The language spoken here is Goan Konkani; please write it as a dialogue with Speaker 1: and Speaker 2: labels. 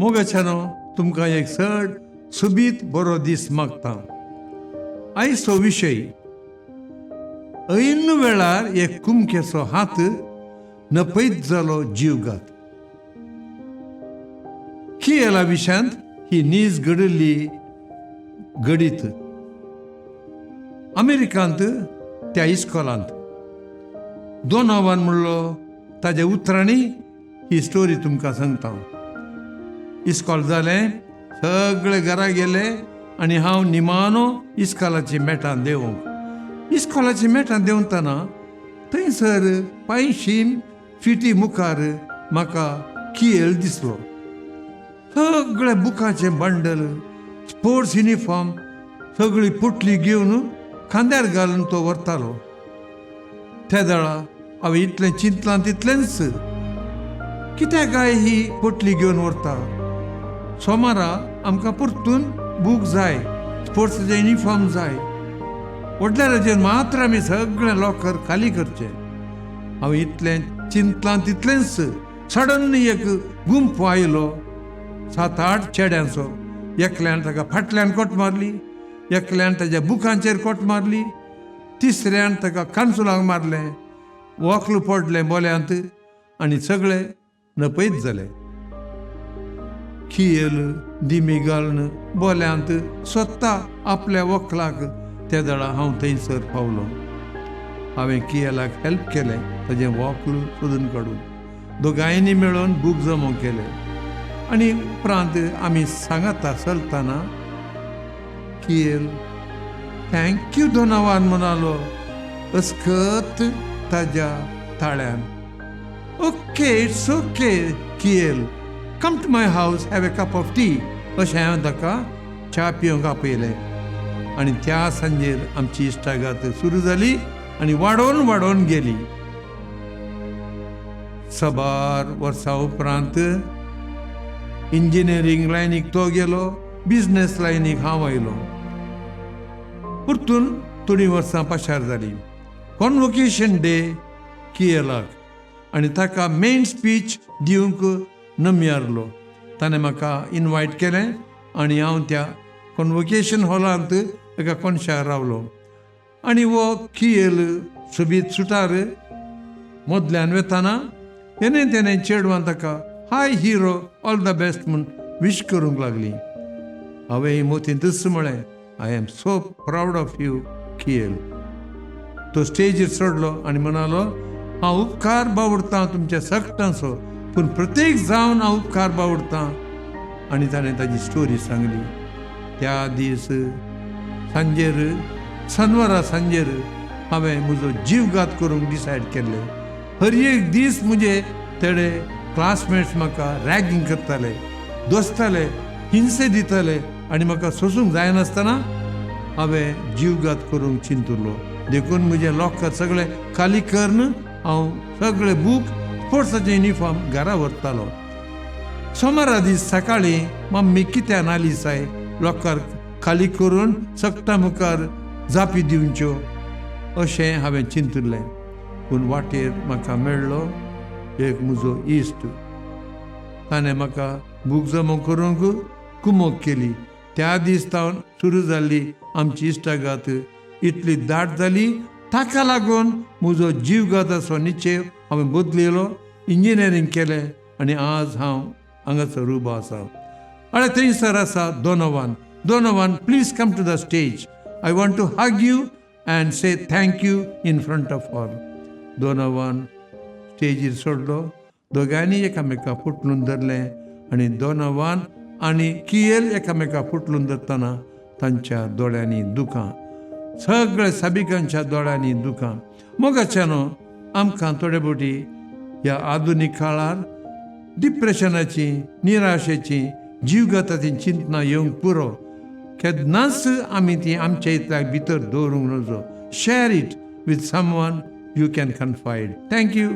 Speaker 1: मोगाच्यानो, तुमकां एक चड सोबीत बरो दीस मागता. आयचो विशय, ऐन वेळार एक कुमकेचो हात, नपयत जालो जीवघात. कियेला विशयांत ही नीज घडिल्ली घडीत. अमेरिकांत त्या इस्कॉलांत दोनावान म्हणलो, ताज्या उतरांनी ही स्टोरी तुमकां सांगता. इस्कॉल जालें, सगळे घरा गेले आनी हांव निमानो इस्कॉलाची मेटां देंवूंक. इस्कॉलाची मेटां देंवतना थंयसर 500 फिटी मुखार म्हाका कियेल दिसलो. सगळे बुकाचें बंडल, स्पोर्ट्स युनिफॉर्म, सगळी पोटली घेवन खांद्यार घालून तो व्हरतालो. त्या वेळा हांवें इतलें चिंतलां तितलेंच, कित्याक काय ही पोटली घेवन व्हरता? सोमारा आमकां परतून बूक जाय, स्पोर्ट्साचे युनिफॉर्म जाय. व्हडल्या रजेर मात्र आमी सगळें लॉकर खाली करचें. हांवें इतलें चिंतलां तितलेंच, सडन एक गुंप आयलो सात आठ चेड्यांचो. एकल्यान ताका फाटल्यान कोट मारली, एकल्यान ताज्या बुकांचेर कोट मारली, तिसऱ्यान ताका कानसुलाक मारलें. वक्ल पडलें बोल्यांत आनी सगळे नपयत जाले. खियल दिमी घालून बोल्यांत स्वता आपल्या वक्लाक. त्या वेळा हांव थंयसर पावलो. हांवें कियेलाक हेल्प केलें ताजें वक्ल सोदून काडून. दोगांयनी मेळून बूक जमो केले आनी उपरांत आमी सांगाता चलतना कियल "thank you दोनावान" म्हणालो अस्कत ताज्या ताळ्यान. "Okay, it's okay Kiel, come to my house, have a cup of tea" अशें हांवें ताका च्या पिवंक आपयलें आनी त्या सांजेर आमची इश्टागत सुरू जाली आनी वाडोवन वाडोवन गेली. सबार वर्सां उपरांत इंजिनियरींग लायनीक तो गेलो, बिजनेस लायनीक हांव आयलो. परतून थोडीं वर्सां पाशार जालीं. कॉन्वोकेशन डे कियेलाक आनी ताका मेन स्पीच दिवंक नमयारलो. ताणें म्हाका इनवायट केलें आनी हांव त्या कॉन्वोकेशन हॉलांत एका कोनशार रावलो आनी हो कियल सोबीत सुटार मदल्यान वेताना तेणे तेणे चेडवान ताका "Hi hero, all the best" म्हूण विश करूंक लागली. हांवें मोतींतच म्हळें, "I am so proud of you, Kiel." तो स्टेजीर चडलो आनी म्हणालो, "हांव उपकार बावडतां तुमच्या सगटांचो, पूण प्रत्येक जावन हांव उपकार बावडतां." आनी ताणें ताजी स्टोरी सांगली. त्या दीस सांजेर, सनवारा सांजेर हांवें म्हजो जीवघात करूंक डिसायड केल्लें. हर एक दीस म्हजे तेडे क्लासमेट्स म्हाका रॅगिंग करताले, दोसताले, हिंसे दिताले आनी म्हाका सोसूंक जायनासतना हांवें जीवघात करूंक चिंतुलो. देखून म्हजें लॉकर सगळें खाली करून हांव सगळे बूक, स्पोर्ट्साचे युनिफॉर्म घरा व्हरतालो. सोमारा दीस सकाळीं मम्मी कित्याक आली साय लॉकर खाली करून सगटां मुखार जापी दिवच्यो अशें हांवें चिंतिल्लें. पूण वाटेर म्हाका मेळ्ळो एक म्हजो इश्ट. ताणें म्हाका बूक जमो करूंक कुमोक केली. त्या दीस सावन सुरू जाल्ली आमची इश्टागत इतली दाट जाली, ताका लागून म्हजो जीवघाताचो निश्चेव हांवें बदलिलो. इंजिनियरींग केलें आनी आज हांव हांगासर उबो आसा. आनी थंयसर आसा Donovan. Donovan, please come to the stage. I want to hug you and say thank you in front of all. Donovan स्टेजीर सोडलो. दोगांयनी एकामेका फुटलून धरलें आनी दोनोवान आनी कियल एकामेका फुटलून धरतना तांच्या दोळ्यांनी दुकां, सगळे साबिकांच्या दोळ्यांनी दुकां. मोगाच्यानो, आमकां थोडे फावटी ह्या आधुनीक काळार डिप्रेशनाची, निराशेची, जीवघाताची चिंतना येवंक पुरो. केन्नाच आमी ती आमच्या इतल्याक भितर दवरूंक नजो. Share it with someone you can confide. Thank you.